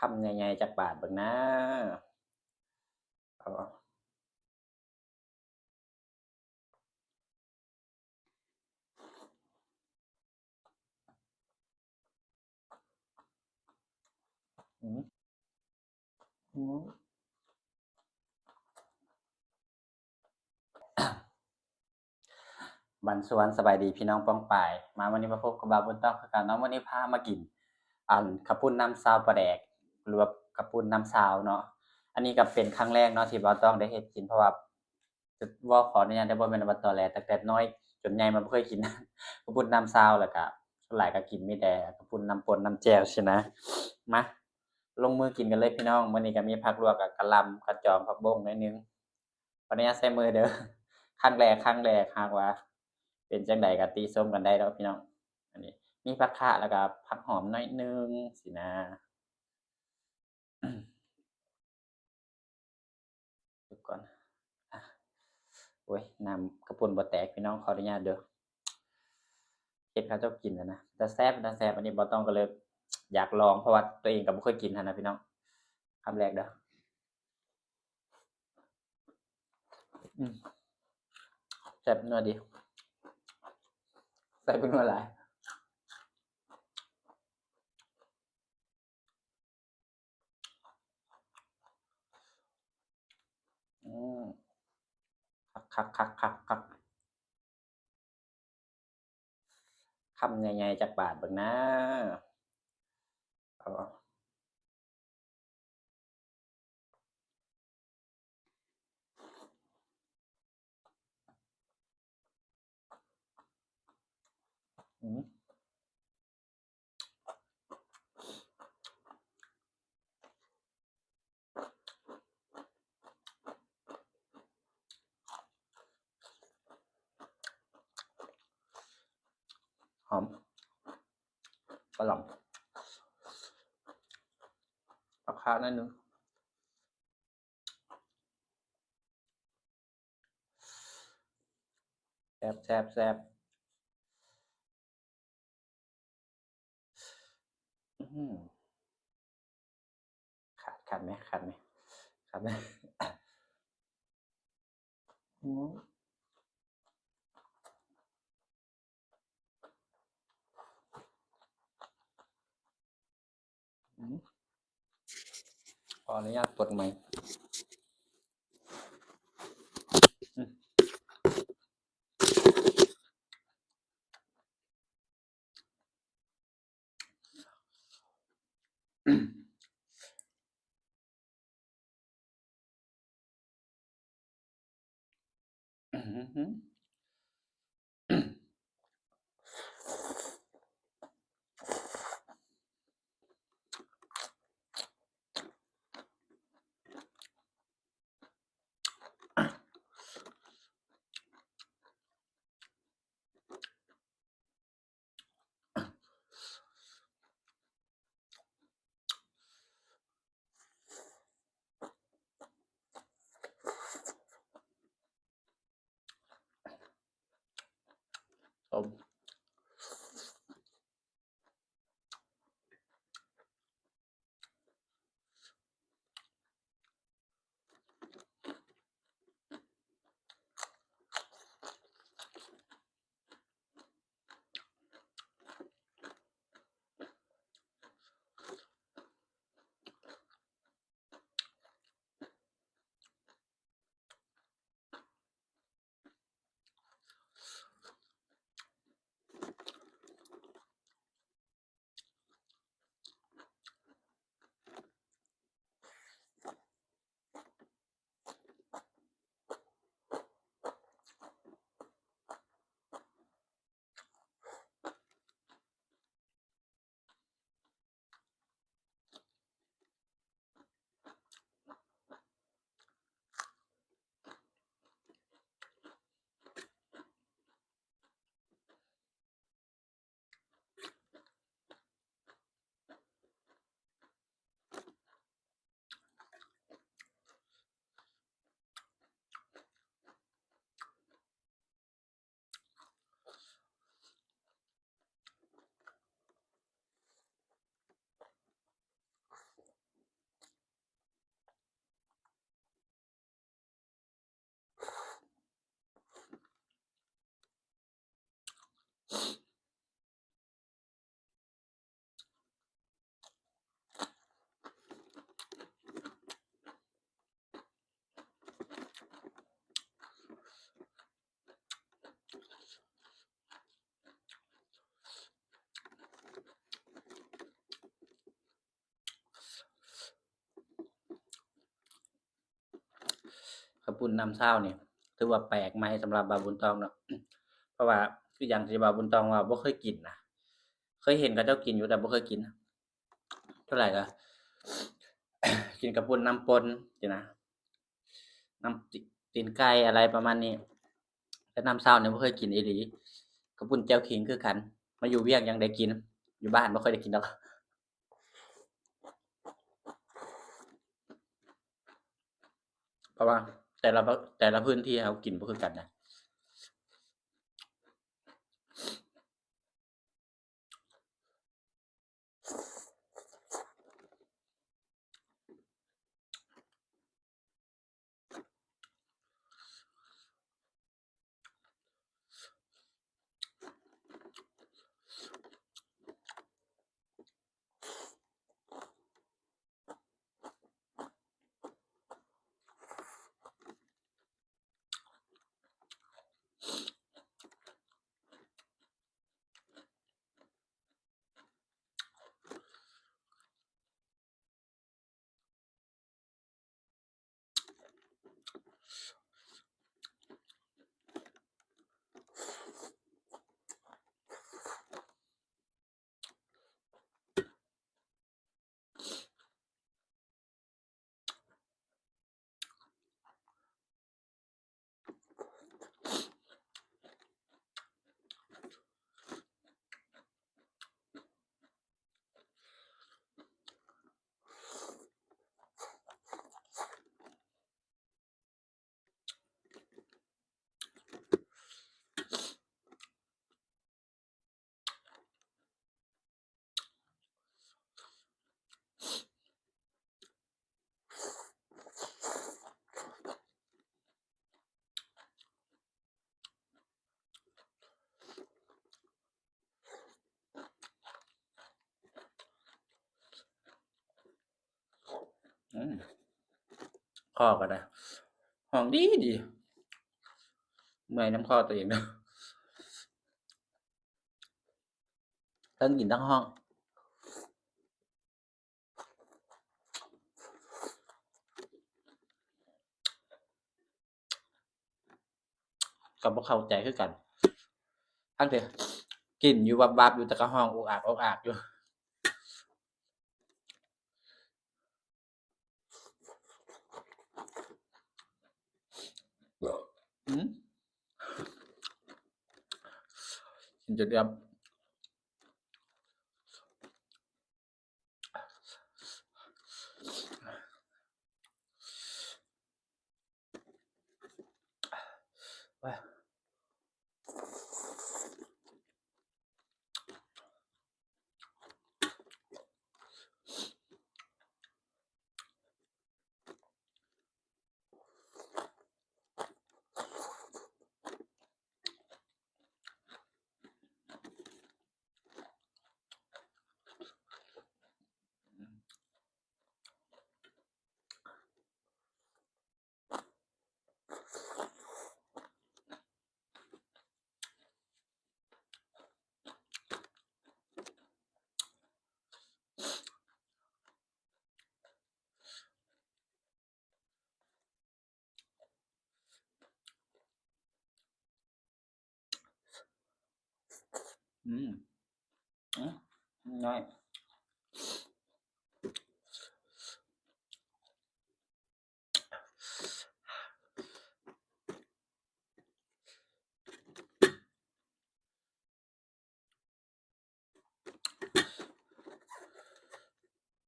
ຄຳໃຫຍ່ໆຈັກບາດເບິ່ງນາ. ເອົາ ອືມ ອືມ ບັນຊວນ ສະບາຍດີພີ່ນ້ອງປ້ອງປາຍ. ມາມື້ນີ້ມາພົບກັບບ່າວບຸນຕ້ອງຄືເກົ່າເນາະ. ມື້ນີ້ພາມາກິນ ອັນ ເຂົ້າປຸ້ນນ້ຳຊາວປາແດກ ຫຼືວ່າເຂົ້າປຸ້ນນ້ຳຊາວເນາະ. ອັນນີ້ກໍເປັນຄັ້ງແລກເນາະທີ່ບ່າວຕ້ອງໄດ້ເຮັດກິນ ເພາະວ່າ ເວົ້າຂໍອະນຸຍາດເດີ ບໍ່ແມ່ນວ່າຕອແຫຼ, ຕັ້ງແຕ່ນ້ອຍຈົນໃຫຍ່ມາບໍ່ເຄີຍກິນເຂົ້າປຸ້ນນ້ຳຊາວ ແລ້ວກະສ່ວນຫຼາຍກໍກິນມີແຕ່ເຂົ້າປຸ້ນນ້ຳປົ່ນນ້ຳແຈ່ວຊີ້ນະ. ມາ ລົງມືກິນກັນເລີຍພີ່ນ້ອງ. ມື້ນີ້ກໍມີຜັກລວກ ກະ ກະຫຼ່ຳ ກະຈອມ ຜັກບົ້ງໜ້ອຍໜຶ່ງ. ຂໍອະນຸຍາດໃຊ້ມືເດີ. ຄັ້ງແລກ ຄັ້ງແລກ ຫາກວ່າເປັນຈັ່ງໃດກໍຕິຊົມກັນໄດ້ເນາະພີ່ນ້ອງ. ອັນນີ້ມີຜັກຂະ ແລ້ວກໍຜັກຫອມໜ້ອຍໜຶ່ງຊີ້ນະ. ເບິ່ງກ່ອນ. ໂອ້ຍ ນ້ຳເຂົ້າປຸ້ນບໍ່ແຕກພີ່ນ້ອງ ຂໍອະນຸຍາດເດີ. ເຫັນເຂົາເຈົ້າກິນຫັ້ນນະ ຕາແຊບ ຕາແຊບ. ອັນນີ້ບ່າວຕ້ອງກໍເລີຍຢາກລອງ ເພາະວ່າຕົວເອງກໍບໍ່ເຄີຍກິນຫັ້ນນະພີ່ນ້ອງ. ຄຳແລກເດີ. ອືມ ແຊບ ນົວດີ ໃສ່ເປັນນົວຫຼາຍ. ອືມ ຄັກໆໆໆໆ. ຄຳໃຫຍ່ໆຈັກບາດເບິ່ງນາ. ເອົາ ອືມ ຫອມ ກະຫຼ່ຳ ຜັກຂະໜ້ອຍໜຶ່ງ. ແຊບ ແຊບ ແຊບ. ອືມ ຂາດ ຂາດແໝ ຂາດແໝ ຂາດແໝ. ອືມ ອືມ ຂໍອະນຸຍາດປົດໄມ. ອ ປຸ້ນນ້ຳຊາວນີ້ ຖືວ່າແປກໃໝ່ສຳລັບບ່າວບຸນຕອງເນາະ ເພາະວ່າຄືຢ່າງທີ່ບ່າວບຸນຕອງວ່າບໍ່ເຄີຍກິນນະ ເຄີຍເຫັນເຂົາເຈົ້າກິນຢູ່ ແຕ່ບໍ່ເຄີຍກິນ. ສ່ວນຫຼາຍກໍ ກິນເຂົ້າປຸ້ນນ້ຳປົ່ນຊີ້ນະ ນ້ຳຕີນໄກ່ອະໄລປະມານນີ້ ແຕ່ນ້ຳຊາວນີ້ບໍ່ເຄີຍກິນອີ່ຫຼີ. ເຂົ້າປຸ້ນແຈ່ວຂີງຄືກັນ ມາຢູ່ວຽງຍັງໄດ້ກິນ ຢູ່ບ້ານບໍ່ຄ່ອຍໄດ້ກິນດອກ ເພາະວ່າແຕ່ລະ ແຕ່ລະພື້ນທີ່ເຮົາກິນບໍ່ຄືກັນນະ. ອືມ ຄໍກໍໄດ້ ຮ້ອງດີດີ ເມື່ອຍນຳຄໍຕົວເອງເດີ ທັງກິນທັງຮ້ອງ. ກໍບໍ່ເຂົ້າໃຈຄືກັນ ທັງທີ່ກິນຢູ່ວັບໆຢູ່ ແຕ່ກໍຮ້ອງໂອກອາກໂອກອາກຢູ່. ອືມ ກິນຈົນເອືອມ. ອືມ ອືມ ນ້ອຍ.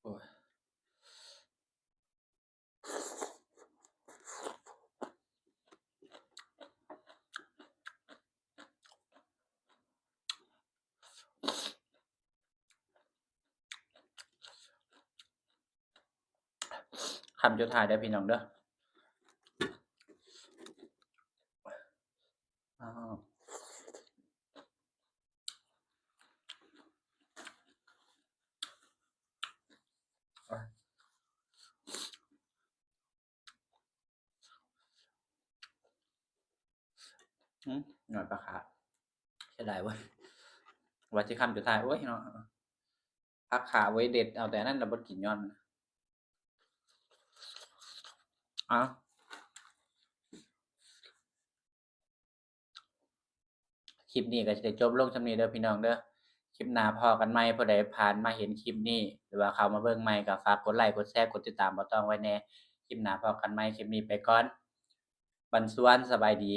ໂອ້ຍ. ຄຳສຸດທ້າຍເດີພີ່ນ້ອງເດີ. ອ້າວ ອືມ ຍອດຜັກຂາ ເສຍດາຍເວີຍ ວ່າຊິຄຳສຸດທ້າຍ ໂອ້ຍເນາະ ຜັກຂາເວີຍ ເດັດເອົາແຕ່ອັນນັ້ນລະບໍ່ກິນ ຍ້ອນ ອ້າວ ຄລິບນີ້ກໍຊິໄດ້ຈົບລົງສ່ຳນີ້ເດີພີ່ນ້ອງເດີ. ຄລິບໜ້າພໍ້ກັນໃໝ່. ຜູ້ໃດຜ່ານມາເຫັນຄລິບນີ້ ຫຼືວ່າເຂົ້າມາເບິ່ງໃໝ່ ກໍຝາກກົດໄລ ກົດແຊ ກົດຕິດຕາມບ່າວຕ້ອງໄວ້ແດ່. ຄລິບໜ້າພໍ້ກັນໃໝ່. ຄລິບນີ້ໄປກ່ອນ. ບັນຊວນ, ສະບາຍດີ.